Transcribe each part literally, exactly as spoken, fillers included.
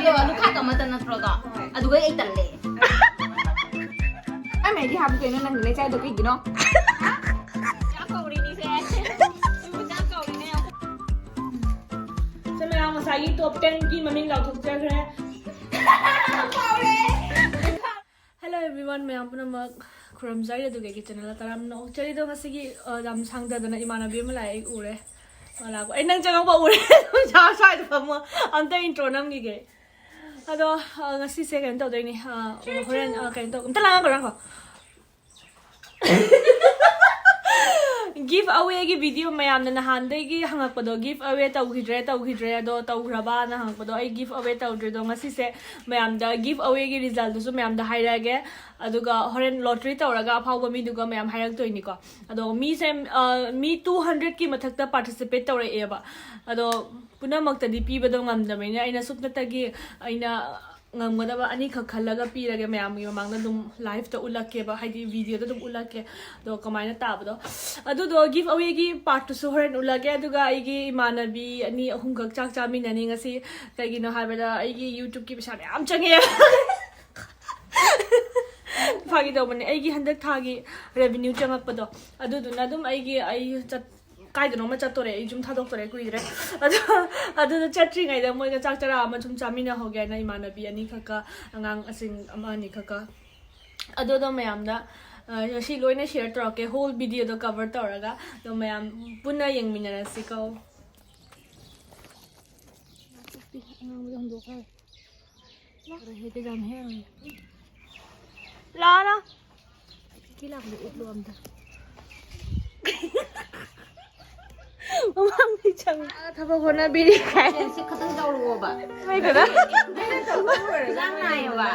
ꯑꯗꯣ ꯑꯗꯨ ꯈꯥꯛ ꯑꯃꯠꯇ ꯅꯠꯇ꯭ꯔꯣꯗꯣ? ꯑꯗꯨꯒ ꯑꯩ ꯇꯜꯂꯦ꯫ ꯑꯩ ꯃꯦꯒꯤ ꯍꯥꯞꯄꯤ ꯀꯩꯅꯣ, ꯅꯪ ꯂꯩꯆꯥꯏꯗꯣ ꯀꯩꯒꯤꯅꯣ? ꯆꯥꯛ ꯀꯧꯔꯤꯅꯤꯁꯦ꯫ ꯆꯥꯛ ꯀꯧꯔꯤꯅꯦ꯫ ꯁꯦ ꯃꯌꯥꯝ, ꯉꯁꯥꯏꯒꯤ ꯇꯣꯞ ꯇꯦꯟꯒꯤ ꯃꯃꯤꯡ ꯂꯥꯎꯊꯣꯛꯆꯈ꯭ꯔꯦ꯫ ꯀꯧꯔꯦ꯫ Hello everyone, ꯃꯌꯥꯝ ꯄꯨꯝꯅꯃꯛ ꯈꯨꯔꯨꯝꯖꯔꯤ꯫ ꯑꯗꯨꯒ ꯑꯩꯒꯤ ꯆꯦꯅꯦꯜꯗ ꯇꯔꯥꯝꯅ ꯑꯣꯛꯆꯔꯤꯗꯣ꯫ ꯉꯁꯤꯒꯤ, ꯑ, ꯌꯥꯝ ꯁꯥꯡꯗꯗꯅ ꯏꯃꯥꯟꯅꯕꯤ ꯑꯃ ꯂꯥꯛꯑꯦ, ꯑꯩ ꯎꯔꯦ꯫ ꯃꯥ ꯂꯥꯛꯄ, ꯑꯩ ꯅꯪ ꯆꯪꯉꯛꯄ ꯎꯔꯦ꯫ ꯁ꯭ꯋꯥꯏ-, ꯁ꯭ꯋꯥꯏꯗ ꯐꯝꯃꯣ, ꯑꯝꯇ ꯏꯟꯇ꯭ꯔꯣ ꯅꯝꯈꯤꯒꯦ꯫ ꯑꯗꯣ, ꯑ, ꯉꯁꯤꯁꯦ ꯀꯩꯅꯣ ꯇꯧꯗꯣꯏꯅꯤ, ꯑ, ꯍꯣꯔꯦꯟ, ꯑ, ꯀꯩꯅꯣ ꯇꯧ-, ꯑꯝꯇ ꯂꯥꯡꯉꯛꯀꯅꯣ, ꯉꯥꯏꯈꯣ꯫ ꯒꯤꯐ ꯑꯋꯦꯒꯤ ꯚꯤꯗꯤꯑꯣ ꯃꯌꯥꯝꯅ ꯅꯍꯥꯟꯗꯒꯤ ꯍꯪꯉꯛꯄꯗꯣ, ꯒꯤꯐ ꯑꯋꯦ ꯇꯧꯈꯤꯗ꯭ꯔꯦ, ꯇꯧꯈꯤꯗ꯭ꯔꯦ, ꯑꯗꯣ ꯇꯧꯈ꯭ꯔꯕꯅ ꯍꯪꯉꯛꯄꯗꯣ, ꯑꯩ ꯒꯤꯐ ꯑꯋꯦ ꯇꯧꯗ꯭ꯔꯤꯗꯣ ꯉꯁꯤꯁꯦ ꯃꯌꯥꯝꯗ ꯒꯤꯐ ꯑꯋꯦꯒꯤ ꯔꯤꯖꯜꯗꯨꯁꯨ ꯃꯌꯥꯝꯗ ꯍꯥꯏꯔꯛꯑꯒꯦ꯫ ꯑꯗꯨꯒ ꯍꯣꯔꯦꯟ ꯂꯣꯇ꯭ꯔꯤ ꯇꯧꯔꯒ ꯑꯐꯥꯎꯕ ꯃꯤꯗꯨꯒ ꯃꯌꯥꯝ ꯍꯥꯏꯔꯛꯇꯣꯏꯅꯤꯀꯣ꯫ ꯑꯗꯣ ꯃꯤꯁꯦ, ꯑ, ꯃꯤ ꯇꯨ ꯍꯟꯗ꯭ꯔꯦꯠꯀꯤ ꯃꯊꯛꯇ ꯄꯥꯔꯇꯤꯁꯤꯄꯦꯠ ꯇꯧꯔꯛꯑꯦꯕ꯫ ꯑꯗꯣ ꯄꯨꯝꯅꯃꯛꯇꯗꯤ ꯄꯤꯕꯗꯣ ꯉꯝꯗꯕꯅꯤꯅ ꯑꯩꯅ ꯁꯨꯞꯅꯇꯒꯤ ꯑꯩꯅ ꯉꯝꯒꯗꯕ ꯑꯅꯤꯈꯛ ꯈꯜꯂꯒ ꯄꯤꯔꯒꯦ, ꯃꯌꯥꯝꯒꯤ ꯃꯃꯥꯡꯗ ꯑꯗꯨꯝ ꯂꯥꯏꯐꯇ ꯎꯠꯂꯛꯀꯦꯕ, ꯍꯥꯏꯗꯤ ꯚꯤꯗꯤꯑꯣꯗ ꯑꯗꯨꯝ ꯎꯠꯂꯛꯀꯦ꯫ ꯑꯗꯣ ꯀꯃꯥꯏꯅ ꯇꯥꯕꯗꯣ, ꯑꯗꯨꯗꯣ ꯒꯤꯐ ꯑꯋꯦꯒꯤ ꯄꯥꯔꯠꯇꯨꯁꯨ ꯍꯣꯔꯦꯟ ꯎꯠꯂꯛꯀꯦ꯫ ꯑꯗꯨꯒ ꯑꯩꯒꯤ ꯏꯃꯥꯟꯅꯕꯤ ꯑꯅꯤ ꯑꯍꯨꯝꯈꯛ ꯆꯥꯛ ꯆꯥꯃꯤꯟꯅꯅꯤ ꯉꯁꯤ꯫ ꯀꯩꯒꯤꯅꯣ ꯍꯥꯏꯕꯗ ꯑꯩꯒꯤ ꯌꯨꯇ꯭ꯌꯨꯕꯀꯤ ꯄꯩꯁꯥ ꯃꯌꯥꯝ ꯆꯪꯉꯦ꯫ ꯐꯥꯒꯤ ꯇꯧꯕꯅꯦ, ꯑꯩꯒꯤ ꯍꯟꯗꯛ ꯊꯥꯒꯤ ꯔꯦꯚꯤꯅ꯭ꯌꯨ ꯆꯪꯉꯛꯄꯗꯣ, ꯑꯗꯨꯗꯨꯅ ꯑꯗꯨꯝ ꯑꯩꯒꯤ, ꯑꯩ ꯆꯠ-, ꯀꯥꯏꯗꯅꯣꯃ ꯆꯠꯇꯣꯔꯦ, ꯑꯩ ꯌꯨꯝ ꯊꯥꯗꯣꯛꯇꯣꯔꯦ ꯀꯨꯏꯗ꯭ꯔꯦ꯫ ꯑꯗꯣ, ꯑꯗꯨꯗ ꯆꯠꯇ꯭ꯔꯤꯉꯩꯗ ꯃꯣꯏꯒ ꯆꯥꯛ ꯆꯔꯥ ꯑꯃ ꯁꯨꯝ ꯆꯥꯃꯤꯟꯅꯍꯧꯒꯦ ꯍꯥꯏꯅ ꯏꯃꯥꯟꯅꯕꯤ ꯑꯅꯤꯈꯛꯀ, ꯑꯉꯥꯡꯁꯤꯡ ꯑꯃ ꯑꯅꯤꯈꯛꯀ꯫ ꯑꯗꯨꯗꯣ ꯃꯌꯥꯝꯗ, ꯑ, ꯉꯁꯤ ꯂꯣꯏꯅ ꯁꯤꯌꯔ ꯇꯧꯔꯛꯀꯦ, ꯍꯣꯜ ꯚꯤꯗꯤꯑꯣꯗꯣ ꯀꯚꯔ ꯇꯧꯔꯒ꯫ ꯑꯗꯣ ꯃꯌꯥꯝ ꯄꯨꯟꯅ ꯌꯦꯡꯃꯤꯟꯅꯔꯁꯤꯀꯣ꯫ ꯑꯉꯥꯡꯕꯗꯣ ꯍꯨꯟꯗꯣꯛꯈ꯭ꯔꯦ꯫ ꯂꯥꯛꯑꯣ, ꯂꯥꯛꯑꯣ꯫ ꯄꯤꯡꯀꯤ ꯂꯥꯛꯄꯗꯣ ꯎꯠꯂꯣ ꯑꯝꯇ꯫ ꯃꯃꯥꯡꯗꯩ ꯆꯪꯉꯦ꯫ ꯊꯕꯛ ꯍꯣꯠꯅꯕꯤꯔꯤ ꯀꯥꯏ꯫ ꯁꯤ ꯈꯇꯪ ꯇꯧꯔꯛꯑꯣꯕ꯫ ꯃꯩꯗꯨꯗ꯫ ꯏꯟꯖꯥꯡ ꯅꯥꯏꯌꯦꯕ꯫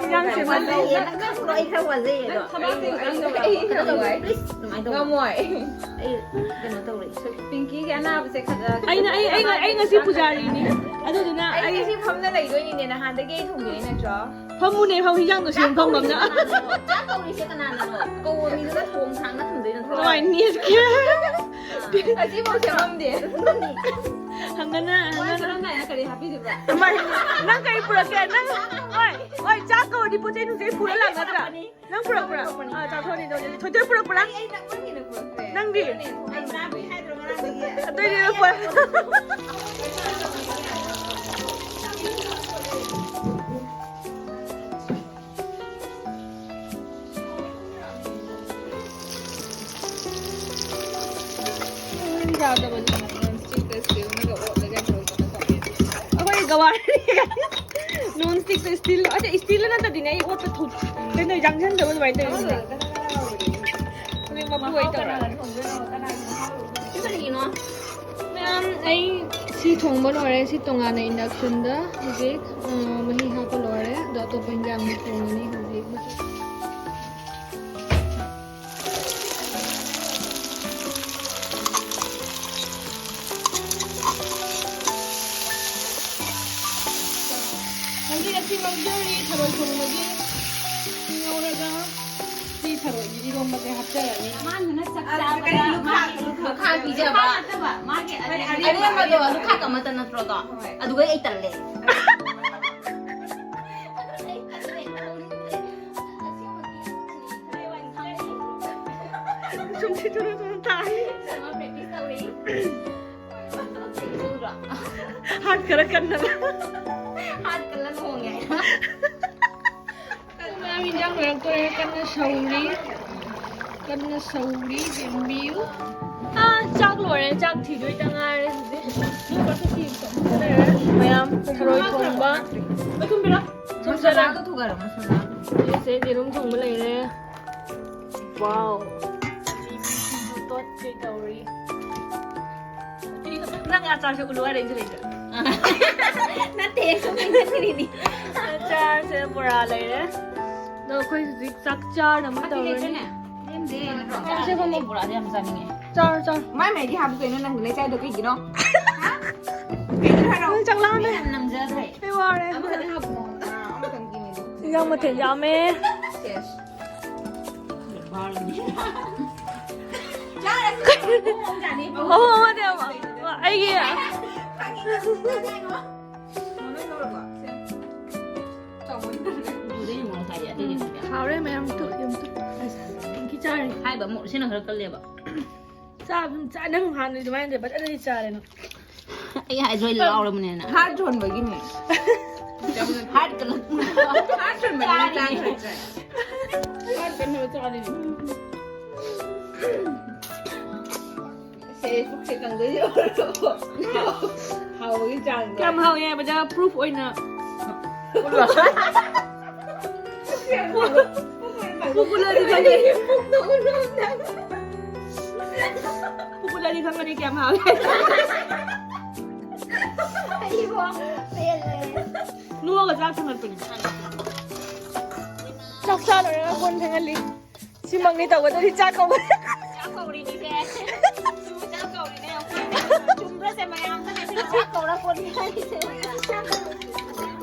ꯏꯟꯖꯥꯡ ꯁꯦꯝꯃꯟꯕꯩ꯫ ꯋꯥꯖꯩꯌꯦ, ꯅꯪ ꯈꯪꯕ꯭ꯔꯣ? ꯑꯩ ꯈꯔ ꯋꯥꯖꯩꯌꯦ ꯑꯗꯣ꯫ ꯊꯕꯛꯇꯤ ꯈꯇꯪ ꯇꯧꯔꯛꯑꯣ꯫ ꯈꯇꯪ ꯇꯧꯔꯛꯑꯣ, please, ꯑꯗꯨꯃꯥꯏꯅ ꯇꯧꯔꯛꯑꯣ꯫ ꯉꯝꯃꯣꯏ꯫ ꯑꯩ ꯀꯩꯅꯣ ꯇꯧꯔꯦ꯫ ꯄꯤꯡꯀꯤꯒꯤ ꯑꯅꯥꯕꯁꯦ ꯈꯔ ꯑꯩꯅ, ꯑꯩ, ꯑꯩ, ꯑꯩ ꯉꯁꯤ ꯄꯨꯖꯥꯔꯤꯅꯤ꯫ ꯑꯗꯨꯗꯨꯅ ꯑꯩ ꯑꯩꯁꯦ ꯐꯝꯅ ꯂꯩꯗꯣꯏꯅꯤꯅꯦ, ꯅꯍꯥꯟꯗꯒꯤ ꯑꯩ ꯊꯣꯡꯕꯤꯔꯦ ꯅꯠꯇ꯭ꯔꯣ? ꯐꯝꯃꯨꯅꯦ, ꯐꯝ, ꯍꯤꯟꯖꯥꯡꯗꯣ ꯁꯦꯝ ꯐꯝ ꯉꯝꯅ꯫ ꯆꯥꯛ ꯀꯧꯔꯤꯁꯦ ꯀꯅꯥꯅꯅꯣ? ꯀꯧꯕ ꯃꯤꯗꯨꯅ ꯊꯣꯡ ꯁꯥꯡꯅ ꯊꯝꯗꯣꯏ ꯅꯠꯇ꯭ꯔꯣ? ꯀꯃꯥꯏ ꯅꯦꯠꯀꯦ? ꯑꯁꯤꯐꯥꯎ ꯁꯦꯝꯃꯝꯗꯦ꯫ ꯍꯪꯒꯅ, ꯍꯪꯒꯅ꯫ ꯀꯔꯝ ꯀꯥꯏꯅ ꯀꯔꯤ ꯍꯥꯞꯄꯤꯗꯣꯏꯕ? ꯀꯃꯥꯏ, ꯅꯪ ꯀꯔꯤ ꯄꯨꯔꯛꯀꯦ? ꯅꯪ, ꯍꯣꯏ, ꯍꯣꯏ, ꯆꯥꯛ ꯀꯧꯔꯗꯤ ꯄꯣꯠ ꯆꯩ ꯅꯨꯡꯆꯩ ꯄꯨꯔ ꯂꯥꯛꯅꯗ꯭ꯔꯥ? ꯅꯪ ꯄꯨꯔꯛꯄ꯭ꯔꯥ? ꯑꯥ, ꯆꯥꯊꯣꯛꯑꯅꯤ, ꯆꯥꯊꯣꯛꯑꯅꯤ꯫ ꯊꯣꯏꯊꯣꯏ ꯄꯨꯔꯛꯄ꯭ꯔꯥ? ꯑꯩ ꯅꯪ ꯑꯣꯏꯅ ꯄꯨꯔꯛꯇ꯭ꯔꯦ꯫ ꯅꯪꯗꯤ? ꯑꯩ ꯆꯥꯕꯤ ꯍꯥꯏꯗ꯭ꯔꯣ ꯉꯔꯥꯡꯗꯒꯤ? ꯑꯗꯨꯏꯗꯤ ꯅꯪ ꯄꯨꯔꯛ-, ꯌꯥꯗꯕꯅꯤ, non stick ꯇ steel ꯅꯒ ꯑꯣꯠꯂꯒ ꯇꯧꯔꯒ ꯇꯧꯔꯦ꯫ ꯑꯩꯈꯣꯏ ꯒꯋꯥꯔꯤ non stick ꯇ steel, ꯑꯗ steel ꯅꯠꯇꯗꯤꯅꯦ, ꯑꯩ ꯑꯣꯠꯄ ꯊꯨ-, ꯀꯩꯅꯣ, ꯌꯥꯡꯁꯟꯗꯕ ꯑꯗꯨꯃꯥꯏꯅ ꯇꯧꯔꯤꯁꯦ꯫ ꯍꯧꯖꯤꯛ ꯃꯄꯨ ꯍꯣꯏ ꯇꯧꯔꯛꯑꯅꯤ꯫ ꯁꯤ ꯀꯔꯤꯒꯤꯅꯣ? ꯃꯌꯥꯝ, ꯑꯩ ꯁꯤ ꯊꯣꯡꯕ ꯂꯣꯏꯔꯦ꯫ ꯁꯤ ꯇꯣꯉꯥꯟꯅ induction ꯗ ꯍꯧꯖꯤꯛ, ꯑ, ꯃꯍꯤ ꯍꯥꯞꯄ ꯂꯣꯏꯔꯦ꯫ ꯑꯗꯣ ꯑꯇꯣꯞꯄ ꯏꯟꯖꯥꯡ ꯑꯃꯨꯛ ꯊꯣꯡꯉꯅꯤ ꯍꯧꯖꯤꯛ꯫ ꯍꯧꯖꯤꯛ ꯑꯁꯤ ꯉꯧꯖꯔꯤ, ꯊꯔꯣꯏ ꯊꯣꯡꯕꯒꯤ꯫ ꯁꯤ ꯉꯧꯔꯒ ꯁꯤ ꯊꯔꯣꯏꯒꯤ ꯏꯔꯣꯝꯕꯁꯦ ꯍꯥꯞꯆꯔꯅꯤ꯫ ꯑꯍꯥꯟꯕꯅ ꯆꯥꯛ ꯑꯗꯨꯗ ꯆꯥꯕꯗ ꯀꯔꯤ ꯂꯨꯈꯥꯛ, ꯃꯥꯒꯤ ꯂꯨꯈꯥꯛ ꯂꯨꯈꯥꯛ ꯍꯥꯞꯄꯤꯖꯕ? ꯂꯨꯈꯥꯛ ꯅꯠꯇꯕ, ꯃꯥꯒꯤ ꯑꯔꯦꯝꯕ ꯑꯔꯦꯝꯕꯗꯣ ꯂꯨꯈꯥꯛ ꯑꯃꯠꯇ ꯅꯠꯇ꯭ꯔꯣꯗꯣ? ꯍꯣꯏ꯫ ꯑꯗꯨꯒ ꯑꯩ ꯇꯜꯂꯦ꯫ ꯁꯨꯝ ꯁꯤ ꯊꯨꯅ ꯊꯨꯅ ꯇꯥꯅꯤ꯫ ꯍꯥꯠ ꯈꯔ ꯀꯟꯅꯕ꯫ ꯍꯥꯠ ꯀꯜꯂ ꯊꯣꯡꯉꯦ꯫ ꯃꯌꯥꯝ ꯏꯟꯖꯥꯡ ꯂꯣꯏꯔꯛꯇꯣꯔꯦ꯫ ꯀꯟꯅ ꯁꯧꯔꯤ꯫ ꯀꯟꯅ ꯁꯧꯔꯤ꯫ ꯌꯦꯡꯕꯤꯌꯨ꯫ ꯑꯥ, ꯆꯥꯛ ꯂꯣꯏꯔꯦ꯫ ꯆꯥꯛ ꯊꯤꯗꯣꯏꯇ ꯉꯥꯏꯔꯦ ꯍꯧꯖꯤꯛ꯫ ꯃꯌꯥꯝ ꯊꯔꯣꯏ ꯊꯣꯡꯕ꯫ ꯊꯨꯝ ꯆꯔꯥ꯫ ꯃꯁꯥꯂꯥꯗꯣ ꯊꯨꯒꯥꯏꯔꯣ, ꯃꯁꯥꯂꯥꯗꯣ꯫ ꯁꯤꯁꯦ ꯌꯦꯔꯨꯝ ꯊꯣꯡꯕ ꯂꯩꯔꯦ꯫ Wow꯫ ꯇꯣꯠꯀꯦ ꯇꯧꯔꯤ꯫ ꯅꯪ ꯑꯆꯥꯔꯁꯦ ꯎꯠꯂꯨ ꯍꯥꯏꯔ ꯑꯩꯁꯨ ꯂꯩꯇ꯭ꯔꯦ꯫ ꯅꯠꯇꯦ, ꯁꯨꯝ ꯌꯦꯡꯁꯤꯟꯕꯅꯤꯅꯦ꯫ ꯑꯆꯥꯔꯁꯦ ꯕꯣꯔꯥ ꯂꯩꯔꯦ꯫ ꯑꯗꯣ ꯑꯩꯈꯣꯏ ꯍꯧꯖꯤꯛ ꯆꯥꯛ ꯆꯥꯅꯕ ꯇꯧꯔꯅꯤ꯫ ꯂꯩꯇ꯭ꯔꯦꯅꯦ꯫ ꯂꯦꯝꯗꯦ꯫ ꯆꯥꯔꯁꯦ ꯐꯝꯃꯣ꯫ ꯕꯣꯔꯥꯁꯦ ꯌꯥꯝ ꯆꯥꯅꯤꯡꯉꯦ꯫ ꯆꯥꯔꯣ, ꯆꯥꯔꯣ꯫ ꯃꯥꯏ ꯃꯥꯏꯗꯤ ꯍꯥꯞꯄꯨ ꯀꯩꯅꯣ, ꯅꯪ ꯂꯩ ꯆꯥꯏꯗꯣ ꯀꯩꯒꯤꯅꯣ? ꯅꯪ ꯆꯥꯛ ꯂꯥꯝꯃꯦ꯫ ꯌꯥꯝ ꯅꯝꯖꯗ꯭ꯔꯦ꯫ ꯑꯩ ꯋꯥꯔꯦ꯫ ꯑꯃꯈꯛꯇꯪ ꯍꯥꯞꯄꯣ꯫ ꯑꯥ, ꯑꯃꯈꯛꯇꯪꯒꯤ ꯃꯤꯗꯣ꯫ ꯏꯟꯖꯥꯡ ꯃꯊꯦꯜ ꯌꯥꯝꯃꯦ꯫ ꯁꯦꯁ꯫ ꯆꯥꯔꯁꯤ꯫ ꯑꯍꯨꯝ ꯑꯃꯅꯦ ꯑꯃ꯫ ꯑꯩꯒꯤ꯫ ꯈꯪꯉꯤ, ꯈꯪꯉꯤ, ꯈꯪꯉꯤ꯫ ꯃꯃꯤꯡ ꯂꯧꯔꯕꯣ? ꯁꯦ꯫ ꯆꯥꯎꯕꯅꯤ꯫ ꯎꯗꯣꯏꯅꯤ ꯃꯣꯔꯣꯛ ꯁꯥꯏꯁꯦ, ꯑꯇꯩꯗꯤ ꯎꯝ, ꯈꯪꯗꯦ꯫ ꯍꯥꯎꯔꯦ ꯃꯌꯥꯝ ꯇꯨ, ꯌꯦꯡꯉꯨ ꯇꯨ꯫ ꯑꯁ, ꯄꯤꯡꯀꯤ ꯆꯥꯔꯦ꯫ ꯍꯥꯏꯕ ꯑꯃꯨꯛ ꯁꯤꯅ ꯈꯔ ꯀꯜꯂꯦꯕ꯫ ꯆꯥꯕ ꯑꯗꯨꯝ ꯆꯥ-, ꯅꯪ ꯍꯥꯟꯅꯗꯤ ꯑꯗꯨꯃꯥꯏꯅ ꯇꯧ-, ꯐꯖꯅꯗꯤ ꯆꯥꯔꯦ ꯅꯪ꯫ ꯑꯩ ꯍꯥꯏꯗ꯭ꯔꯣ ꯑꯩ ꯂꯥꯎꯔꯕꯅꯦꯅ꯫ ꯍꯥꯔꯠ ꯍꯣꯟꯕꯒꯤꯅꯦ꯫ ꯍꯥꯔꯠ ꯀꯂꯛ-, ꯍꯥꯔꯠ ꯍꯣꯟꯕꯒꯤꯅꯦ ꯆꯥꯔꯤꯅꯦ꯫ ꯆꯥꯗ꯭ꯔꯤꯁꯦ꯫ ꯍꯥꯔꯠ ꯀꯟꯅꯕ ꯆꯥꯔꯤꯅꯦ꯫ ꯁꯦ, ꯄꯨꯛꯁꯦ ꯀꯪꯗꯣꯏꯅꯦ꯫ ꯍꯥꯎꯕꯒꯤ ꯆꯥꯡꯁꯦ꯫ ꯀꯌꯥꯝ ꯍꯥꯎꯏ ꯍꯥꯏꯕꯗ proof ꯑꯣꯏꯅ ꯄꯨꯛ ꯎꯠꯂꯗꯤ ꯈꯪꯒꯅꯤ꯫ ꯄꯨꯛ ꯎꯠꯂꯗꯤ ꯈꯪꯒꯅꯤ ꯀꯌꯥꯝ ꯍꯥꯎꯏ꯫ ꯑꯩꯕꯣ ꯄꯦꯜꯂꯦ꯫ ꯅꯣꯛꯑꯒ ꯆꯥꯛ ꯊꯥꯡꯒꯠꯄꯅꯤ꯫ ꯆꯥꯛ ꯆꯥ ꯂꯣꯏꯔꯒ ꯀꯣꯟ ꯐꯦꯡꯍꯜꯂꯤ꯫ ꯁꯤꯃꯛꯅꯤ ꯇꯧꯒꯗꯧꯔꯤ, ꯆꯥꯛ ꯀꯧꯕ꯫ ꯆꯥꯛ ꯀꯧꯔꯤꯅꯤꯁꯦ꯫ ꯆꯥꯛ ꯀꯧꯔꯤꯅꯦ ꯑꯩꯈꯣꯏ꯫ ꯆꯨꯝꯕ꯭ꯔꯁꯦ ꯃꯌꯥꯝꯗ ꯉꯁꯤ ꯆꯥꯛ ꯀꯧꯔ ꯀꯣꯟ ꯐꯦꯡꯍꯜꯂꯤꯁꯦ꯫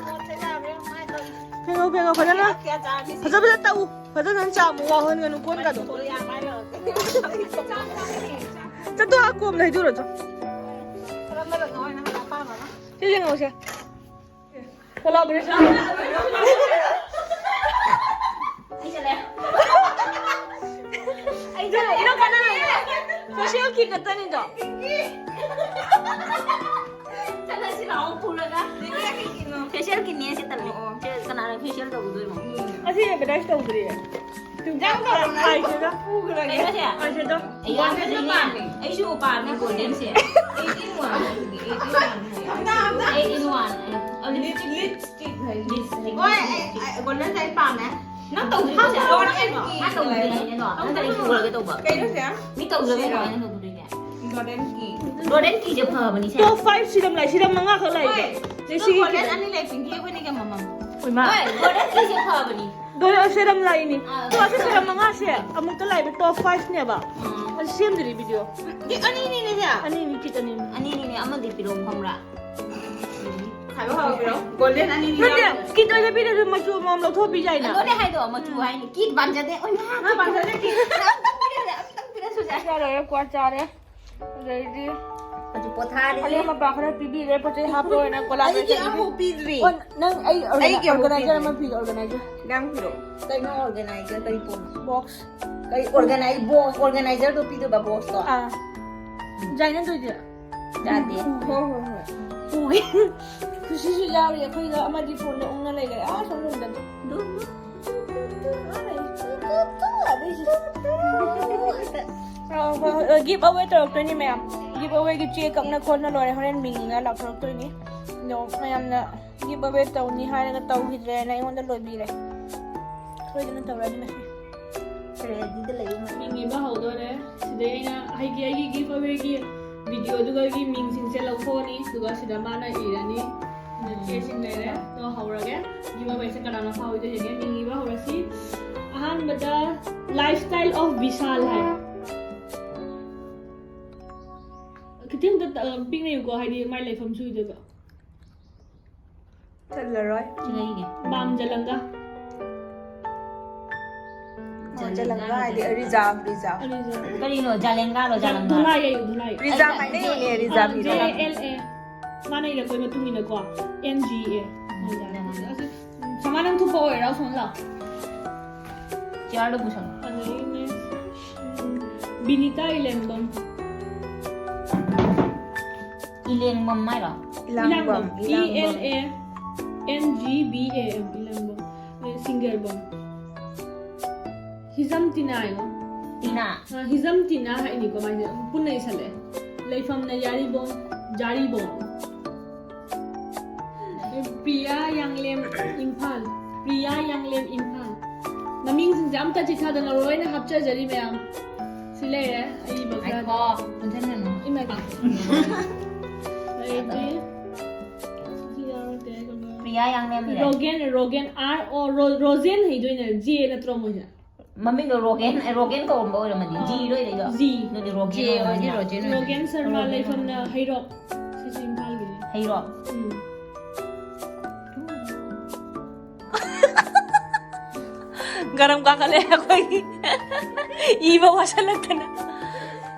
ꯐꯦꯡꯉꯣ, ꯐꯦꯡꯉꯣ, ꯐꯖꯅ꯫ ꯀꯌꯥ ꯆꯥꯔꯅꯤ ꯁꯤ? ꯐꯖ ꯐꯖꯅ ꯇꯛꯎ꯫ ꯐꯖꯅ ꯆꯥꯃꯨ, ꯋꯥꯍꯟꯒꯅꯨ ꯀꯣꯟꯒꯗꯣ꯫ ꯆꯠꯇꯣ, ꯑꯥ ꯀꯣꯝ ꯂꯩꯗꯨꯔꯣ, ꯆꯣ꯫ ꯀꯔꯝꯕꯗꯅꯣ ꯍꯥꯏꯅ ꯑꯄꯥꯝꯕ ꯑꯃ? ꯁꯤ ꯌꯦꯡꯉꯧꯁꯦ꯫ Collaboration꯫ ꯑꯩ ꯆꯠꯂꯦ꯫ ꯑꯩ ꯆꯠꯂꯦ꯫ ꯅꯪ ꯀꯅꯥꯅꯣ? Facial kit ꯈꯛꯇꯅꯤꯗꯣ꯫ ꯆꯠꯂꯁꯤ ꯂꯥꯛꯑꯣ ꯄꯨꯔꯒ꯫ Facial kitꯅꯦ ꯁꯤ ꯇꯜꯂꯦ꯫ ꯑꯣ, ꯑꯣ꯫ ꯁꯤ ꯀꯅꯥꯅ facial ꯇꯧꯗꯣꯏꯅꯣ? ꯑꯁꯤ advertise ꯇꯧꯗ꯭ꯔꯤꯌꯦ꯫ ꯏꯟꯖꯥꯡ ꯇꯧꯔꯝꯃꯣ꯫ ꯑꯥꯏꯁꯦꯗꯣ꯫ ꯄꯨꯈ꯭ꯔꯒꯦ꯫ ꯀꯩꯅꯣꯁꯦ? ꯑꯥꯏꯁꯦꯗꯣ꯫ ꯑꯩ ꯌꯥꯝ ꯐꯖꯩꯅꯦ꯫ ꯑꯩꯁꯨ ꯄꯥꯝꯃꯦ goldenꯁꯦ꯫ Eight in one꯫ Eight in one꯫ Eight in one꯫ ꯑ, lipstick꯫ Lipstick ꯍꯥꯏ꯫ Lipstick꯫ ꯍꯣꯏ, ꯑꯩ, ꯑꯩ, goldenꯁꯦ ꯑꯩ ꯄꯥꯝꯃꯦ꯫ ꯅꯪ ꯇꯧꯗ꯭ꯔꯤꯕꯣ ꯁꯦ? Golden key꯫ ꯃꯥ ꯇꯧꯗ꯭ꯔꯤꯕꯅꯦ ꯑꯩꯅ ꯑꯗꯣ꯫ ꯅꯪ ꯀꯔꯤ ꯄꯨꯔꯒꯦ ꯇꯧꯕ? ꯀꯩꯅꯣꯁꯦ? ꯃꯤ ꯇꯧꯗ꯭ꯔꯒ ꯁꯤꯔꯣ? ꯀꯃꯥꯏꯅ ꯇꯧꯗꯣꯏꯅꯣ? Golden key꯫ Golden keyꯁꯦ ꯐꯕꯅꯤ ꯁꯦ꯫ Top five serum ꯂꯩ, serum ꯃꯉꯥ ꯈꯛ ꯂꯩ꯫ ꯍꯣꯏ꯫ ꯁꯤ ꯑꯗꯣ ꯁꯤꯒꯤ golden ꯈꯤꯇꯪ꯫ ꯑꯅꯤ ꯂꯩ, ꯄꯤꯡꯀꯤ ꯑꯩꯈꯣꯏꯅꯤꯒꯤ ꯑꯃꯃꯝ꯫ ꯍꯣꯏ, ꯃꯥ꯫ ꯍꯣꯏ, golden keyꯁꯦ ꯐꯕꯅꯤ꯫ Golden serum ꯂꯩꯅꯤ꯫ ꯑꯥ, ꯑꯗꯣ ꯑꯁꯤ serum ꯃꯉꯥꯁꯦ ꯑꯃꯨꯛꯇ ꯂꯩꯕ top fiveꯅꯦꯕ꯫ ꯑꯥ꯫ ꯁꯦꯝꯗ꯭ꯔꯤ ꯚꯤꯗꯤꯑꯣ꯫ ꯑꯅꯤꯅꯤꯅꯦ ꯁꯦ꯫ ꯑꯅꯤꯅꯤ, ꯀꯤꯠ ꯑꯅꯤꯅꯤ꯫ ꯑꯅꯤꯅꯤꯅꯦ, ꯑꯃꯗꯤ ꯄꯤꯔꯛꯑꯣ ꯈꯪꯕ꯭ꯔꯥ? ꯈꯥꯏꯕ ꯍꯧꯔꯛꯄꯤꯔꯣ꯫ ꯒꯣꯜꯗꯦꯟ ꯑꯅꯤꯅꯤ ꯅꯠꯇꯦ, ꯌꯥꯎꯔꯦ꯫ ꯀꯤꯠ ꯑꯣꯏꯅ ꯄꯤꯔꯁꯨ ꯃꯆꯨ ꯑꯃꯃꯝ ꯂꯧꯊꯣꯛꯄꯤꯖ ꯍꯥꯏꯅ꯫ ꯑꯗꯨꯅꯦ ꯍꯥꯏꯗꯣ, ꯃꯆꯨ ꯍꯥꯏꯅꯤ꯫ ꯀꯤꯠ ꯄꯥꯝꯖꯗꯦ꯫ ꯑꯣꯏꯅ ꯃꯥ ꯄꯥꯝꯖꯗꯦ ꯀꯤꯠ꯫ ꯑꯝꯇꯪ ꯄꯤꯔꯁꯦ, ꯑꯝꯇꯪ ꯄꯤꯔꯁꯨ ꯌꯥꯏ꯫ ꯆꯥ ꯂꯣꯏꯔꯦ, ꯀ꯭ꯋꯥ ꯆꯥꯔꯦ꯫ ꯑꯗꯩꯗꯤ ꯍꯧꯖꯤꯛ ꯄꯣꯊꯥꯔꯤ꯫ ꯑꯔꯦꯝ ꯑꯄꯥ ꯈꯔ ꯄꯤꯕꯤꯔꯦ, ꯄꯣꯠ ꯆꯩ ꯍꯥꯞꯄ ꯑꯣꯏꯅ ꯑꯩꯒꯤ ꯀꯣꯂꯥꯕꯣꯔꯦꯁꯟ꯫ ꯑꯃꯐꯥꯎ ꯄꯤꯗ꯭ꯔꯤ꯫ ꯑꯣ, ꯅꯪ ꯑꯩ ꯑꯩꯒꯤ ꯑꯃꯨꯛ ꯑꯣꯔꯒꯅꯥꯏꯖꯔ ꯄꯤꯗ꯭ꯔꯤ꯫ ꯑꯃ ꯄꯤꯒꯦ, ꯑꯣꯔꯒꯅꯥꯏꯖꯔ꯫ ꯅꯪ ꯄꯤꯔꯛꯑꯣ꯫ ꯀꯩꯅꯣ ꯑꯣꯔꯒꯅꯥꯏꯖꯔ ꯀꯔꯤ ꯄꯣꯠꯅꯣ? ꯕꯣꯛꯁ꯫ ꯀꯩ ꯑꯣꯔꯒꯅꯥꯏ ꯕꯣ ꯑꯣꯔꯒꯅꯥꯏꯖꯔꯗꯣ ꯄꯤꯗꯣꯏꯕ ꯕꯣꯛꯁꯇꯣ꯫ ꯑꯥ꯫ ꯖꯥꯏꯅ ꯇꯧꯏꯗꯤ꯫ ꯌꯥꯗꯦ꯫ ꯍꯣꯏ ꯍꯣꯏ ꯍꯣꯏ꯫ ꯄꯨꯒꯦ꯫ ꯈꯨꯁꯤꯁꯨ ꯌꯥꯎꯔꯤ, ꯑꯩꯈꯣꯏꯗ ꯑꯃꯗꯤ ꯐꯣꯟꯗ ꯎꯪꯉ ꯂꯩꯈꯔꯦ꯫ ꯑꯥ, ꯁꯣꯝꯗ꯫ ꯒꯤꯐ ꯑꯋꯦ ꯇꯧꯔꯛꯇꯣꯏꯅꯤ ꯃꯌꯥꯝ꯫ ꯒꯤꯐ ꯑꯋꯦꯒꯤ ꯆꯦ ꯀꯛꯅ ꯈꯣꯠꯅ ꯂꯣꯏꯔꯦ꯫ ꯍꯣꯔꯦꯟ ꯃꯤꯡ ꯏꯔ ꯂꯥꯎꯊꯣꯔꯛꯇꯣꯏꯅꯤ꯫ ꯑꯗꯣ ꯃꯌꯥꯝꯅ ꯒꯤꯐ ꯑꯋꯦ ꯇꯧꯅꯤ ꯍꯥꯏꯔꯒ ꯇꯧꯈꯤꯗ꯭ꯔꯦꯅ ꯑꯩꯉꯣꯟꯗ ꯂꯣꯏꯕꯤꯔꯦ꯫ ꯁꯣꯏꯗꯅ ꯇꯧꯔꯅꯤ ꯉꯁꯤ꯫ ꯔꯦꯗꯤꯗ ꯂꯩꯌꯨ꯫ ꯃꯤꯡ ꯏꯕ ꯍꯧꯗꯣꯔꯦ꯫ ꯁꯤꯗꯩ ꯑꯩꯅ ꯍꯥꯏꯗꯤ ꯑꯩꯒꯤ ꯒꯤꯐ ꯑꯋꯦꯒꯤ ꯚꯤꯗꯤꯑꯣꯗꯨꯒꯤ ꯃꯤꯡꯁꯤꯡꯁꯦ ꯂꯧꯊꯣꯛꯑꯅꯤ, ꯑꯗꯨꯒ ꯁꯤꯗ ꯃꯥꯅ ꯏꯔꯅꯤ꯫ ꯁꯤꯗ ꯆꯦꯁꯤꯡ ꯂꯩꯔꯦ꯫ ꯑꯗꯣ ꯍꯧꯔꯒꯦ꯫ ꯒꯤꯐ ꯑꯋꯦꯁꯦ ꯀꯅꯥꯅ ꯐꯥꯎꯏꯗꯣ ꯌꯦꯡꯒꯦ꯫ ꯃꯤꯡ ꯏꯕ ꯍꯧꯔꯁꯤ꯫ ꯑꯍꯥꯟꯕꯗ Lifestyle of Vishal ꯍꯥꯏ꯫ ꯈꯤꯇꯪ ꯑꯝꯇ, ꯑ, ꯄꯤꯛꯅ ꯏꯌꯨꯀꯣ, ꯍꯥꯏꯗꯤ ꯃꯥꯏ ꯂꯩꯐꯝ ꯁꯣꯏꯗꯣꯏꯕ꯫ ꯆꯜꯂꯔꯣꯏ꯫ ꯁꯤꯗ ꯏꯒꯦ꯫ ꯕꯥꯝ ꯖꯂꯪꯒꯥ꯫ ꯖꯂꯪꯒꯥ ꯍꯥꯏꯗꯤ ꯔꯤꯖꯥꯕ, ꯔꯤꯖꯥꯕ꯫ ꯑꯅꯤꯁꯦ꯫ ꯀꯔꯤꯅꯣ? ꯖꯂꯦꯡꯒꯥꯔꯣ, ꯖꯂꯪꯒꯥꯔꯣ? ꯙꯨꯂꯥꯏ ꯍꯥꯏꯌꯨ, ꯙꯨꯂꯥꯏ꯫ ꯔꯤꯖꯥꯕ ꯍꯥꯏꯅꯩꯅꯦ, ꯔꯤꯖꯥꯕ ꯖꯦ ꯏꯔꯣ꯫ L A. ꯃꯥꯅ ꯏꯔꯛꯄꯩ ꯃꯇꯨꯡ ꯏꯟꯅꯀꯣ, ꯑꯦꯟ ꯖꯤ ꯑꯦ꯫ ꯁꯃꯥ, ꯅꯪ ꯊꯣꯛꯄ ꯑꯣꯏꯔꯣ, ꯁꯣꯝ ꯂꯥꯎ꯫ ꯆꯤꯌꯥꯔꯗꯣ ꯄꯨꯁꯜꯂꯣ꯫ ꯑꯗꯒꯤ next, ꯎꯝ, ꯕꯤꯅꯤꯇꯥ ꯏꯂꯦꯝꯕꯝ꯫ ꯏꯂꯦꯡꯕꯝ ꯍꯥꯏꯔꯣ? Ilangbam, E L A N G B A M, Ilengbam. ꯑꯦ, ꯁꯤꯡꯒꯔꯕꯝ꯫ ꯍꯤꯖꯝ ꯇꯤꯅꯥ ꯍꯥꯏꯌꯣ꯫ ꯇꯤꯅꯥ꯫ ꯑ, ꯍꯤꯖꯝ ꯇꯤꯅꯥ ꯍꯥꯏꯅꯤꯀꯣ, ꯃꯥꯏꯁꯦ ꯄꯨꯟꯅ ꯏꯁꯜꯂꯦ꯫ ꯂꯩꯐꯝꯅ ꯌꯥꯔꯤꯕꯣꯡ, ꯖꯥꯔꯤꯕꯣꯡ꯫ ꯄ꯭ꯔꯤꯌꯥ ꯌꯥꯡꯂꯦꯝ, ꯏꯝꯐꯥꯜ꯫ ꯄ꯭ꯔꯤꯌꯥ ꯌꯥꯡꯂꯦꯝ, ꯏꯝꯐꯥꯜ꯫ ꯃꯃꯤꯡꯁꯤꯡꯁꯦ ꯑꯝꯇ ꯆꯤꯊꯗꯅ ꯂꯣꯏꯅ ꯍꯥꯞꯆꯖꯔꯤ ꯃꯌꯥꯝ꯫ ꯁꯤ ꯂꯩꯔꯦ, ꯑꯏꯕ ꯈꯔ꯫ ꯉꯥꯏꯈꯣ, ꯄꯨꯟꯁꯤꯟꯒꯅꯨ꯫ ꯏꯃꯥ ꯏꯕꯦꯝꯃ꯫ ꯑꯗꯩꯗꯤ ꯁꯤ ꯌꯥꯎꯔꯛꯇꯦ, ꯀꯩꯅꯣ꯫ ꯄ꯭ꯔꯤꯌꯥ ꯌꯥꯡꯂꯦꯝ ꯏꯔꯦ꯫ ꯔꯣꯒꯦꯟ, ꯔꯣꯒꯦꯟ, ꯑꯥꯔ ꯑꯣ, ꯔꯣ-, ꯔꯣꯖꯦꯟ ꯍꯩꯗꯣꯏꯅꯦ, ꯖꯦ ꯅꯠꯇ꯭ꯔꯣ ꯃꯣꯏꯁꯦ? ꯃꯃꯤꯡꯗꯣ ꯔꯣꯒꯦꯟ, ꯑꯦ, ꯔꯣꯒꯦꯟ ꯀꯧꯔꯝꯕ ꯑꯣꯏꯔꯝꯃꯅꯤ꯫ ꯖꯤ ꯂꯣꯏꯔꯦ ꯑꯗꯣ꯫ ꯖꯤ꯫ ꯑꯗꯨꯗꯤ ꯔꯣꯒꯦꯟ ꯖꯦ ꯑꯣꯏꯔꯗꯤ ꯑꯣꯏꯔꯝꯃꯅꯤ꯫ ꯔꯣꯖꯦꯟ ꯑꯣꯏꯔꯝꯃꯅꯤ꯫ ꯔꯣꯒꯦꯟ ꯁꯔꯃ ꯔꯣꯒꯦꯟ ꯂꯩꯐꯝꯅ ꯍꯩꯔꯣꯛ꯫ ꯁꯤꯁꯨ ꯏꯝꯐꯥꯜꯒꯤꯅꯦ꯫ ꯍꯩꯔꯣꯛ꯫ ꯎꯝ꯫ ꯒꯔꯝ ꯀꯥꯈꯠꯂꯦ ꯑꯩꯈꯣꯏꯒꯤ꯫ ꯏꯕ ꯋꯥꯁꯜꯂꯛꯇꯅ꯫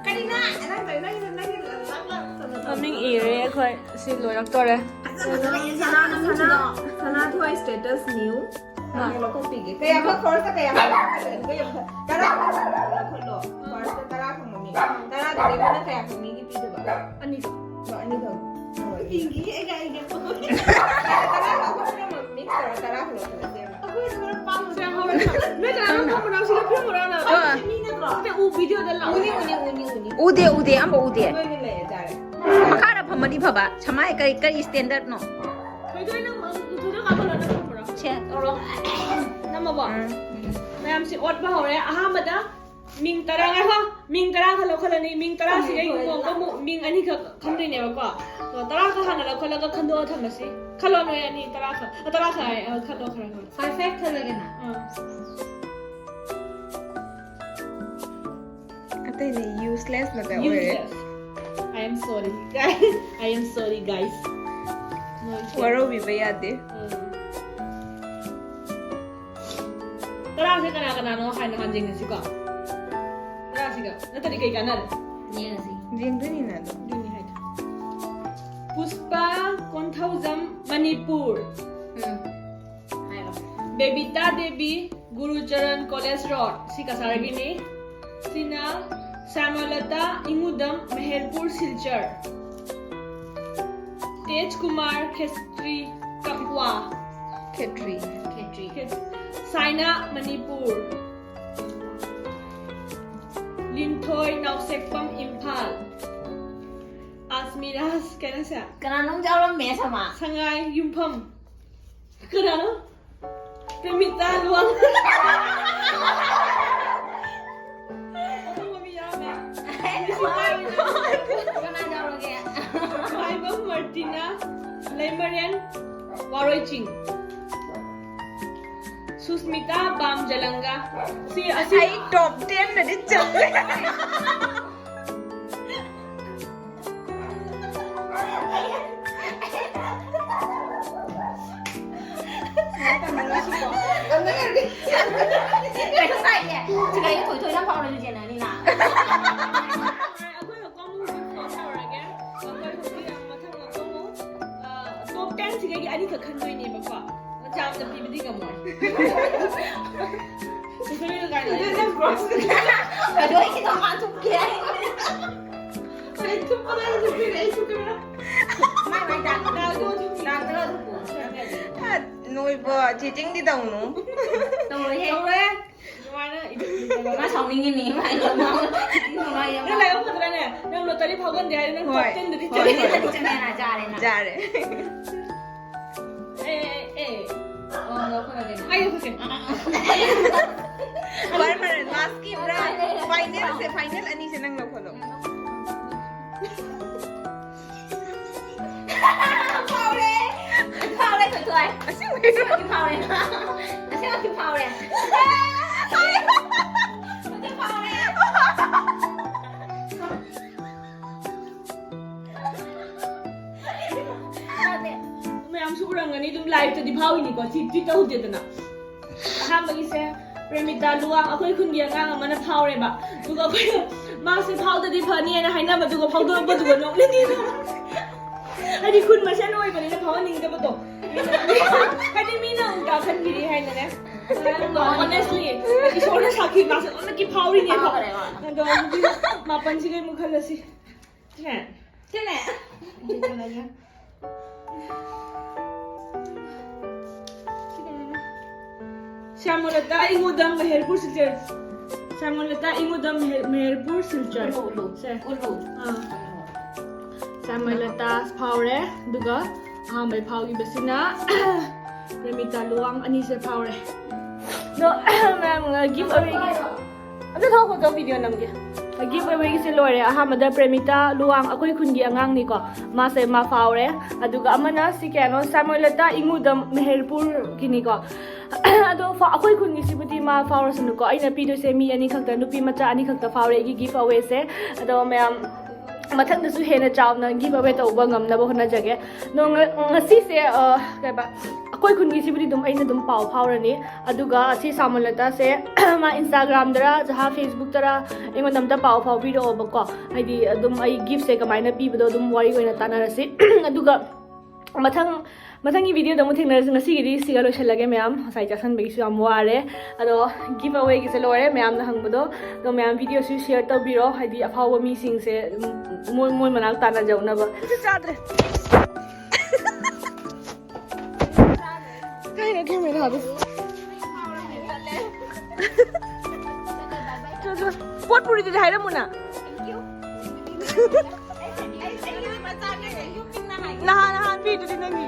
ꯀꯔꯤꯅꯣ? ꯅꯪ ꯇꯧꯔꯤ-, ꯅꯪ, ꯅꯪ, ꯅꯪ, ꯅꯪ, ꯅꯪ, ꯅꯪ, ꯃꯃꯤꯡ ꯏꯔꯦ ꯑꯩꯈꯣꯏ꯫ ꯁꯤ ꯂꯣꯏꯔꯛꯇꯣꯔꯦ꯫ ꯐꯖ ꯐꯖꯅ ꯌꯦꯡꯁꯤ꯫ ꯁꯅꯥ, ꯁꯅꯥ, ꯁꯅꯥꯊꯣꯏ status new꯫ ꯃꯥ꯫ ꯂꯧꯊꯣꯛꯄꯤꯒꯦ꯫ ꯀꯌꯥ ꯈꯛ course ꯀꯌꯥ ꯈꯛ ꯂꯧꯈꯠꯂꯣ? ꯇꯔꯥ ꯈꯛ ꯂꯧꯈꯠꯂꯣ꯫ Course ꯇꯔꯥ ꯈꯛ ꯃꯃꯤꯡ꯫ ꯇꯔꯥꯗꯨꯗꯒꯤ ꯅꯪ ꯀꯌꯥ ꯈꯛ ꯃꯤꯒꯤ ꯄꯤꯗꯣꯏꯕ? ꯑꯅꯤꯈꯛ꯫ ꯑꯣ, ꯑꯅꯤꯈꯛ꯫ ꯄꯤꯒꯦ, ꯑꯩꯒ, ꯑꯩꯒ꯫ ꯇꯔꯥ ꯈꯛ ꯃꯃꯤꯡ ꯇꯧꯔ ꯇꯔꯥ ꯈꯛ ꯂꯧꯈꯠꯂꯁꯦꯕ꯫ ꯑꯩꯈꯣꯏ ꯈꯔ ꯄꯥꯝꯃꯦ꯫ ꯅꯣꯏ ꯀꯅꯥꯅꯣ ꯐꯝꯕꯅꯣ? ꯁꯤꯗ ꯐꯝꯕ꯭ꯔꯣ ꯅꯪ? ꯑꯥ꯫ ꯃꯤ ꯅꯠꯇ꯭ꯔꯣ? ꯅꯠꯇꯦ, ꯎ, video ꯗ ꯂꯥꯛꯑꯣ꯫ ꯎꯅꯤ, ꯎꯅꯤ, ꯎꯅꯤ, ꯎꯅꯤ꯫ ꯎꯗꯦ, ꯎꯗꯦ, ꯑꯝꯐꯥꯎ ꯎꯗꯦ꯫ ꯅꯣꯏꯅꯤ ꯂꯩꯔꯦ, ꯌꯥꯔꯦ꯫ ꯃꯈꯥꯗ ꯐꯝꯃꯗꯤ ꯐꯕ꯫ ꯁꯃꯥꯏ, ꯀꯔꯤ, ꯀꯔꯤ standard ꯅꯣ? ꯊꯣꯏꯗꯣꯏ ꯅꯪ ꯃ-, ꯊꯣꯏꯗꯣꯏ ꯀꯥꯈꯠꯂꯣ, ꯅꯪ ꯐꯝꯃꯨꯔꯣ꯫ ꯁꯦ꯫ ꯇꯧꯔꯣ꯫ ꯅꯝꯃꯕꯣ? ꯎꯝ꯫ ꯃꯌꯥꯝꯁꯤ ꯑꯣꯠꯄ ꯍꯧꯔꯦ꯫ ꯑꯍꯥꯟꯕꯗ ꯃꯤꯡ ꯇꯔꯥ, ꯉꯥꯏꯈꯣ꯫ ꯃꯤꯡ ꯇꯔꯥ ꯈꯛ ꯂꯧꯈꯠꯂꯅꯤ꯫ ꯃꯤꯡ ꯇꯔꯥꯁꯤꯒꯤ ꯍꯣꯏ, ꯍꯣꯏ, ꯃꯑꯣꯡꯗ ꯍꯣꯏ꯫ ꯑꯃꯨꯛ ꯃꯤꯡ ꯑꯅꯤꯈꯛ ꯈꯟꯗꯣꯏꯅꯦꯕꯀꯣ꯫ ꯑꯗꯣ ꯇꯔꯥ ꯈꯛ ꯍꯥꯟꯅ ꯂꯧꯈꯠꯂꯒ ꯈꯟꯗꯣꯛꯑ ꯊꯝꯃꯁꯤ꯫ ꯈꯜꯂꯣ ꯅꯣꯏ ꯑꯅꯤ ꯇꯔꯥ ꯈꯛ꯫ ꯑ, ꯇꯔꯥ ꯈꯛ ꯍꯥꯏ꯫ ꯑ, ꯈꯜꯂꯣ ꯈꯔ ꯈꯔ꯫ Five five ꯈꯜꯂꯒꯦꯅ꯫ ꯑꯥ꯫ ꯑꯇꯩꯗꯤ useless ꯉꯥꯛꯇ ꯑꯣꯏꯔꯦ꯫ Useless. I am sorry, guys. I am sorry, guys. ꯅꯣꯏꯁꯦ꯫ ꯋꯥꯔꯧꯕꯤꯕ ꯌꯥꯗꯦ꯫ ꯎꯝ꯫ ꯇꯔꯥꯁꯦ ꯀꯅꯥ ꯀꯅꯥꯅꯣ ꯍꯥꯟꯅ ꯍꯥꯟ ꯌꯦꯡꯉꯁꯤꯀꯣ꯫ ꯇꯔꯥꯁꯤꯒ ꯅꯠꯇ꯭ꯔꯗꯤ ꯀꯩ ꯀꯥꯟꯅꯔꯦ? ꯌꯦꯡꯉꯁꯤ꯫ ꯌꯦꯡꯗꯣꯏꯅꯤꯅ ꯑꯗꯨꯝ꯫ ꯑꯗꯨꯅꯤ ꯍꯥꯏꯗꯣ꯫ ꯄꯨꯁꯄꯥ ꯀꯣꯟꯊꯧꯖꯝ, ꯃꯅꯤꯄꯨꯔ꯫ ꯎꯝ꯫ ꯍꯥꯏꯔꯣ꯫ ꯕꯦꯕꯤꯇꯥ ꯗꯦꯕꯤ, ꯒꯨꯔꯨꯆꯔꯟ ꯀꯣꯂꯦꯖ ꯔꯣꯗ, ꯁꯤ ꯀꯁꯥꯔꯒꯤꯅꯤ꯫ ꯁꯤꯅ ꯁ꯭ꯌꯥꯃꯂꯇꯥ ꯏꯉꯨꯗꯝ, ꯃꯦꯍꯦꯔꯄꯨꯔ, ꯁꯤꯜꯆꯔ꯫ ꯇꯦꯖ ꯀꯨꯃꯥꯔ ꯈꯦꯇ꯭ꯔꯤ, ꯀꯛꯋꯥ꯫ ꯈꯦꯇ꯭ꯔꯤ꯫ ꯈꯦꯇ꯭ꯔꯤ꯫ ꯈꯦ-, ꯁꯥꯏꯅꯥ, ꯃꯅꯤꯄꯨꯔ꯫ ꯂꯤꯟꯊꯣꯏ ꯅꯥꯎꯁꯦꯛꯄꯝ, ꯏꯝꯐꯥꯜ꯫ ꯑꯁꯃꯤꯔꯥꯖ, ꯀꯩꯅꯣꯁꯦ? ꯀꯅꯥꯅꯣꯝ ꯌꯥꯎꯔꯝꯃꯦ, ꯁꯃꯥ꯫ ꯁꯉꯥꯏ ꯌꯨꯝꯐꯝ꯫ ꯀꯅꯥꯅꯣ? ꯄ꯭ꯔꯦꯃꯤꯇꯥ ꯂꯨꯋꯥꯡ꯫ ꯑꯇꯣꯞꯄ ꯃꯤ ꯌꯥꯎꯔꯝꯃꯦ꯫ ꯀꯅꯥ ꯌꯥꯎꯔꯒꯦ? ꯃꯥꯏꯕꯝ ꯃꯥꯔꯇꯤꯅꯥ, ꯂꯩꯃꯔꯦꯟ ꯋꯥꯔꯣꯏꯆꯤꯡ꯫ ꯁꯨ ꯁꯨꯁꯃꯤꯇꯥ ꯕꯥꯝ ꯖꯂꯪꯒꯥ꯫ ꯁꯤ ꯑꯁꯤ ꯑꯩ ꯇꯣꯞ ꯇꯦꯟꯗꯗꯤ ꯆꯜꯂꯦ꯫ ꯀꯩꯁꯨ ꯀꯥꯏꯗꯦ꯫ ꯁꯤ ꯀꯩꯅꯣ ꯊꯣꯏꯊꯣꯏꯅ ꯐꯥꯎꯔꯁꯨ ꯆꯦꯟꯅꯅꯤꯅ꯫ ꯑꯩꯈꯣꯏ ꯍꯧꯖꯤꯛ ꯐꯣꯟ ꯇꯧꯔꯒꯦ꯫ ꯑꯩꯈꯣꯏ ꯍꯧꯖꯤꯛ ꯃꯊꯪ ꯑꯃꯨꯛ, ꯑ, ꯇꯣꯞ ꯇꯦꯟ ꯁꯤꯗꯒꯤ ꯑꯅꯤꯈꯛ ꯈꯟꯗꯣꯏꯅꯦꯕꯀꯣ꯫ ꯆꯥꯝꯗ ꯄꯤꯕꯗꯤ ꯉꯝꯃꯣꯏ꯫ ꯁꯨꯁꯃꯤꯇꯥ ꯀꯥꯏꯅ ꯑꯗꯨ ꯅꯪ ꯒ꯭ꯔꯣꯁ ꯑꯗꯣ ꯑꯩ ꯈꯤꯇꯪ ꯃꯥꯟ ꯊꯣꯛꯀꯦ꯫ ꯑꯩ ꯊꯨꯞꯄꯗ ꯑꯩ ꯊꯨꯞꯄꯤꯔꯦ, ꯑꯩ ꯊꯨꯞꯄꯤꯔꯦ꯫ ꯃꯥꯏ ꯃꯥꯏ ꯗꯥꯛ ꯗꯥꯛꯇꯣ ꯊꯨꯞꯄꯤ꯫ ꯗꯥꯛꯇꯣ ꯊꯨꯞꯄꯣ꯫ ꯅꯣꯏꯕꯣ, ꯆꯤꯇꯤꯡꯗꯤ ꯇꯧꯅꯨ꯫ ꯇꯧꯔꯣꯏꯍꯦ꯫ ꯇꯧꯔꯣꯏ꯫ ꯃꯥ ꯁꯥꯎꯅꯤꯡꯉꯤꯅꯤ, ꯃꯥ ꯁꯥꯎꯅꯤꯡꯉꯤꯅꯤ꯫ ꯅꯪ ꯂꯥꯏꯕꯛ ꯐꯗ꯭ꯔꯥꯅꯦ? ꯅꯪ ꯂꯣꯇꯔꯤ ꯐꯥꯎꯒꯟꯗꯦ ꯍꯥꯏꯔꯗꯤ ꯅꯪ ꯍꯣꯏ꯫ ꯇꯣꯞ ꯇꯦꯟꯗꯗꯤ ꯍꯣꯏ, ꯆꯠꯂꯦ꯫ ꯍꯣꯏ꯫ ꯆꯠꯂꯦ, ꯌꯥꯔꯦ꯫ ꯌꯥꯔꯦ꯫ ꯑꯦ, ꯑꯦ, ꯑꯦ꯫ ꯑꯣ, ꯂꯧꯈꯠꯂꯒꯦ꯫ ꯑꯩ ꯂꯧꯈꯠꯀꯦ꯫ ꯐꯔꯦ, ꯐꯔꯦ, ꯂꯥꯁꯀꯤ ꯄꯨꯔꯥ ꯐꯥꯏꯅꯦꯜꯁꯦ, ꯐꯥꯏꯅꯦꯜ ꯑꯅꯤꯁꯦ ꯅꯪ ꯂꯧꯈꯠꯂꯣ꯫ ꯐꯥꯎꯔꯦ! ꯐꯥꯎꯔꯦ, ꯊꯣꯏꯊꯣꯏ꯫ ꯑꯁꯦꯡꯕꯩꯔꯣ? ꯑꯁꯦꯡꯕꯒꯤ ꯐꯥꯎꯔꯦ꯫ ꯑꯁꯦꯡꯕꯒꯤ ꯐꯥꯎꯔꯦ꯫ ꯑꯗꯨ ꯐꯥꯎꯔꯦ꯫ ꯃꯌꯥꯝꯁꯨ ꯎꯔꯝꯒꯅꯤ, ꯑꯗꯨꯝ ꯂꯥꯏꯐꯇꯗꯤ ꯐꯥꯎꯏꯅꯤꯀꯣ, ꯁꯤ ꯇ꯭ꯋꯤꯠ ꯇꯧꯗꯦꯗꯅ꯫ ꯑꯍꯥꯟꯕꯒꯤꯁꯦ ꯄ꯭ꯔꯦꯃꯤꯇꯥ ꯂꯨꯋꯥꯡ, ꯑꯩꯈꯣꯏ ꯈꯨꯟꯒꯤ ꯑꯉꯥꯡ ꯑꯃꯅ ꯐꯥꯎꯔꯦꯕ꯫ ꯑꯗꯨꯒ ꯑꯩꯈꯣꯏꯅ ꯃꯥꯁꯦ ꯐꯥꯎꯗꯗꯤ ꯐꯅꯤꯅ ꯍꯥꯏꯅꯕꯗꯨꯒ ꯐꯥꯎꯗꯣꯔꯛꯄꯗꯨꯒ ꯅꯣꯛꯅꯤꯡꯉꯦ꯫ ꯍꯥꯏꯗꯤ ꯈꯨꯟ ꯃꯁꯦꯟ ꯑꯣꯏꯕꯅꯤꯅ ꯐꯥꯎꯍꯟꯅꯤꯡꯗꯕꯗꯣ꯫ ꯍꯥꯏꯗꯤ ꯃꯤꯅ ꯎꯜꯇꯥ ꯈꯟꯈꯤꯅꯤ ꯍꯥꯏꯅꯅꯦ꯫ ꯑꯗꯣ honestly, ꯏꯁꯣꯔꯅ ꯁꯥꯈꯤ, ꯃꯥꯁꯦ ꯑꯣꯟꯅꯀꯤ ꯐꯥꯎꯔꯤꯅꯦꯕ꯫ ꯐꯥꯎꯈ꯭ꯔꯦꯕ꯫ ꯑꯗꯣ ꯍꯧꯖꯤꯛ ꯃꯥꯄꯟꯁꯤꯒꯩ ꯑꯃꯨꯛ ꯈꯜꯂꯁꯤ꯫ ꯁꯤꯅꯦ꯫ ꯁꯤꯅꯦ꯫ ꯁ꯭ꯌꯥꯃꯂꯇꯥ ꯏꯉꯨꯗꯝ ꯃꯦꯍꯦꯔꯄꯨꯔ ꯁꯤꯜꯆꯔ꯫ ꯁ꯭ꯌꯥꯃꯂꯇꯥ ꯏꯉꯨꯗꯝ ꯃꯦꯍꯦꯔ-, ꯃꯦꯍꯦꯔꯄꯨꯔ ꯁꯤꯜꯆꯔ꯫ ꯎꯠꯂꯨ, ꯎꯠꯂꯨ꯫ ꯁꯦ꯫ ꯎꯠꯂꯨ꯫ ꯑꯥ꯫ ꯁ꯭ꯌꯥꯃꯂꯇꯥ ꯐꯥꯎꯔꯦ, ꯑꯗꯨꯒ ꯑꯍꯥꯟꯕꯩ ꯐꯥꯎꯈꯤꯕꯁꯤꯅ ꯔꯦꯃꯤꯇꯥ ꯂꯨꯋꯥꯡ, ꯑꯅꯤꯁꯦ ꯐꯥꯎꯔꯦ꯫ ꯑꯗꯣ ꯃꯌꯥꯝ ꯒꯤꯐ ꯑꯃ ꯑꯝꯇ ꯊꯣꯛꯈꯣ, video ꯅꯝꯒꯦ꯫ ꯒꯤꯐ ꯑꯋꯦꯒꯤꯁꯦ ꯂꯣꯏꯔꯦ꯫ ꯑꯍꯥꯟꯕꯗ ꯄ꯭ꯔꯦꯃꯤꯇꯥ ꯂꯨꯋꯥꯡ, ꯑꯩꯈꯣꯏ ꯈꯨꯟꯒꯤ ꯑꯉꯥꯡꯅꯤꯀꯣ, ꯃꯥꯁꯦ ꯃꯥ ꯐꯥꯎꯔꯦ꯫ ꯑꯗꯨꯒ ꯑꯃꯅ ꯁꯤ ꯀꯌꯥꯅꯣ, ꯁꯥꯃꯣꯏꯂꯇꯥ ꯏꯉꯨꯗꯝ, ꯃꯦꯍꯦꯔꯄꯨꯔꯒꯤꯅꯤꯀꯣ꯫ ꯑꯗꯣ ꯐꯥ-, ꯑꯩꯈꯣꯏ ꯈꯨꯟꯒꯤꯁꯤꯕꯨꯗꯤ ꯃꯥ ꯐꯥꯎꯔꯁꯅꯨꯀꯣ, ꯑꯩꯅ ꯄꯤꯗꯣꯏꯁꯦ ꯃꯤ ꯑꯅꯤꯈꯛꯇ, ꯅꯨꯄꯤ ꯃꯆꯥ ꯑꯅꯤꯈꯛꯇ ꯐꯥꯎꯔꯦ ꯑꯩꯒꯤ ꯒꯤꯐ ꯑꯋꯦꯁꯦ꯫ ꯑꯗꯣ ꯃꯌꯥꯝ ꯃꯊꯪꯗꯁꯨ ꯍꯦꯟꯅ ꯆꯥꯎꯅ ꯒꯤꯐ ꯑꯋꯦ ꯇꯧꯕ ꯉꯝꯅꯕ ꯍꯣꯠꯅꯖꯒꯦ꯫ ꯑꯗꯣ ꯉ-, ꯉꯁꯤꯁꯦ, ꯑ, ꯀꯩꯕ, ꯑꯩꯈꯣꯏ ꯈꯨꯟꯒꯤꯁꯤꯕꯨꯗꯤ ꯑꯗꯨꯝ ꯑꯩꯅ ꯑꯗꯨꯝ ꯄꯥꯎ ꯐꯥꯎꯔꯅꯤ꯫ ꯑꯗꯨꯒ ꯁꯤ ꯁꯥꯃꯣꯂꯇꯥꯁꯦ ꯃꯥ Instagram-ꯗꯔ ꯖꯍꯥ Facebook-ꯇꯔ ꯑꯩꯉꯣꯟꯗ ꯑꯝꯇ ꯄꯥꯎ ꯐꯥꯎꯕꯤꯔꯛꯑꯣꯕꯀꯣ꯫ ꯍꯥꯏꯗꯤ ꯑꯗꯨꯝ ꯑꯩ ꯒꯤꯐꯁꯦ ꯀꯃꯥꯏꯅ ꯄꯤꯕꯗꯣ ꯑꯗꯨꯝ ꯋꯥꯔꯤ ꯑꯣꯏꯅ ꯇꯥꯟꯅꯔꯁꯤ꯫ ꯑꯗꯨꯒ ꯃꯊꯪ, ꯃꯊꯪꯒꯤ ꯚꯤꯗꯤꯑꯣꯗ ꯑꯃꯨꯛ ꯊꯦꯡꯅꯔꯁꯤ꯫ ꯉꯁꯤꯒꯤꯗꯤ ꯁꯤꯒ ꯂꯣꯏꯁꯤꯜꯂꯒꯦ ꯃꯌꯥꯝ꯫ ꯉꯁꯥꯏ ꯆꯥꯁꯟꯕꯒꯤꯁꯨ ꯌꯥꯝ ꯋꯥꯔꯦ꯫ ꯑꯗꯣ ꯒꯤꯐ ꯑꯋꯦꯒꯤꯁꯦ ꯂꯣꯏꯔꯦ ꯃꯌꯥꯝꯅ ꯍꯪꯕꯗꯣ꯫ ꯑꯗꯣ ꯃꯌꯥꯝ ꯚꯤꯗꯤꯑꯣꯁꯨ ꯁꯤꯌꯔ ꯇꯧꯕꯤꯔꯣ, ꯍꯥꯏꯗꯤ ꯑꯐꯥꯎꯕ ꯃꯤꯁꯤꯡꯁꯦ, ꯎꯝ, ꯃꯣꯏ, ꯃꯣꯏ ꯃꯅꯥꯛ ꯇꯥꯟꯅꯖꯧꯅꯕ꯫ ꯆꯥꯗ꯭ꯔꯦ꯫ ꯀꯩꯅꯣ ꯀꯦꯃꯦꯔꯥꯗꯣ? ꯆꯣ, ꯆꯣ꯫ ꯄꯣꯠ ꯄꯨꯔꯤꯗꯨꯗꯤ ꯍꯥꯏꯔꯝꯃꯨꯅ꯫ ꯅꯍꯥꯟ, ꯅꯍꯥꯟ ꯄꯤꯗꯨꯗꯤ ꯅꯪꯒꯤ꯫